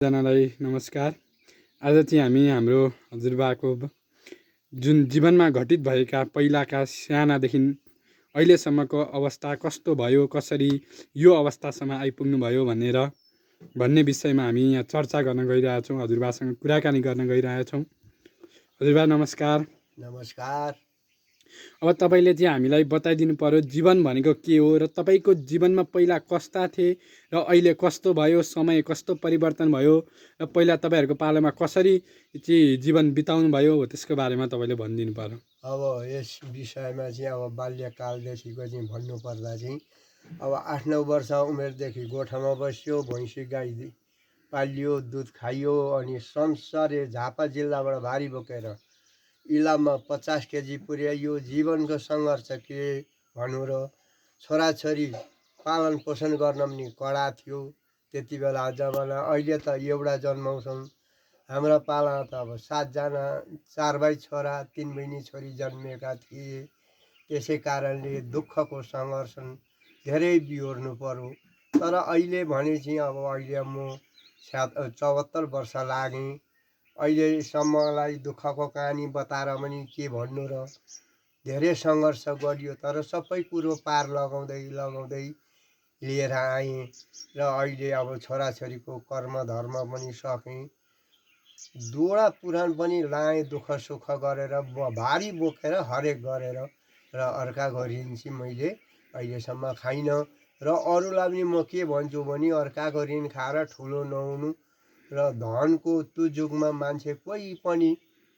जनालाई नमस्कार। आज चाहिँ हामी हाम्रो हजुरबाको जुन जीवनमा घटित भएका पहिलाका सानादेखि अहिलेसम्मको अवस्था कस्तो भयो, कसरी यो अवस्थासम्म आइपुग्नु भयो भन्ने विषयमा हामी यहाँ चर्चा गर्न गइरहेछौँ, हजुरबासँग कुराकानी गर्न गइरहेछौँ। हजुरबा नमस्कार। नमस्कार। अब तपाईँले चाहिँ हामीलाई बताइदिनु पर्यो जीवन भनेको के हो र तपाईँको जीवनमा पहिला कस्ता थिए र अहिले कस्तो भयो, समय कस्तो परिवर्तन भयो र पहिला तपाईँहरूको पालोमा कसरी चाहिँ जीवन बिताउनु भयो हो त्यसको बारेमा तपाईँले भनिदिनु पर्यो। अब यस विषयमा चाहिँ अब बाल्यकालदेखिको चाहिँ भन्नुपर्दा चाहिँ अब 8-9 वर्ष उमेरदेखि गोठामा बस्यो, भैँसी गाई पालियो, दुध खाइयो, अनि संसारै झापा जिल्लाबाट भारी बोकेर इलाममा 50 केजी पुर्याइयो। जीवनको सङ्घर्ष के भनौँ र छोराछोरी पालन पोषण गर्न पनि कडा थियो त्यति बेला जमाना। अहिले त एउटा जन्माउँछौँ, हाम्रा पालामा त अब 7जना, 4 भाइ छोरा 3 बहिनी छोरी जन्मिएका थिए। त्यसै कारणले दुःखको सङ्घर्ष धेरै बिहोर्नु पर्यो। तर अहिले भने चाहिँ अब अहिले म 74 वर्ष लागेँ। अहिलेसम्मलाई दुःखको कहानी बताएर पनि के भन्नु र। धेरै सङ्घर्ष गरियो, तर सबै कुरो पार लगाउँदै लिएर आएँ र अहिले अब छोराछोरीको कर्म धर्म पनि सकेँ। दोडा पुराण पनि लाएँ, दुःख सुख गरेर भारी बोकेर हरेक गरेर र अर्का घरि मैले अहिलेसम्म खाइनँ। र अरूलाई पनि म के भन्छु भने अर्काको ऋण खाएर ठुलो नहुनु र धनको त्यो जुगमा मान्छे कोही पनि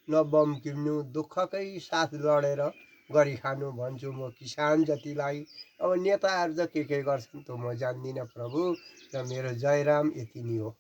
नबम्किनु, दुःखकै साथ लडेर गरी खानु भन्छु म किसान जतिलाई। अब नेताहरू त के गर्छन् त म जान्दिनँ प्रभु। र मेरो जयराम यति नै हो।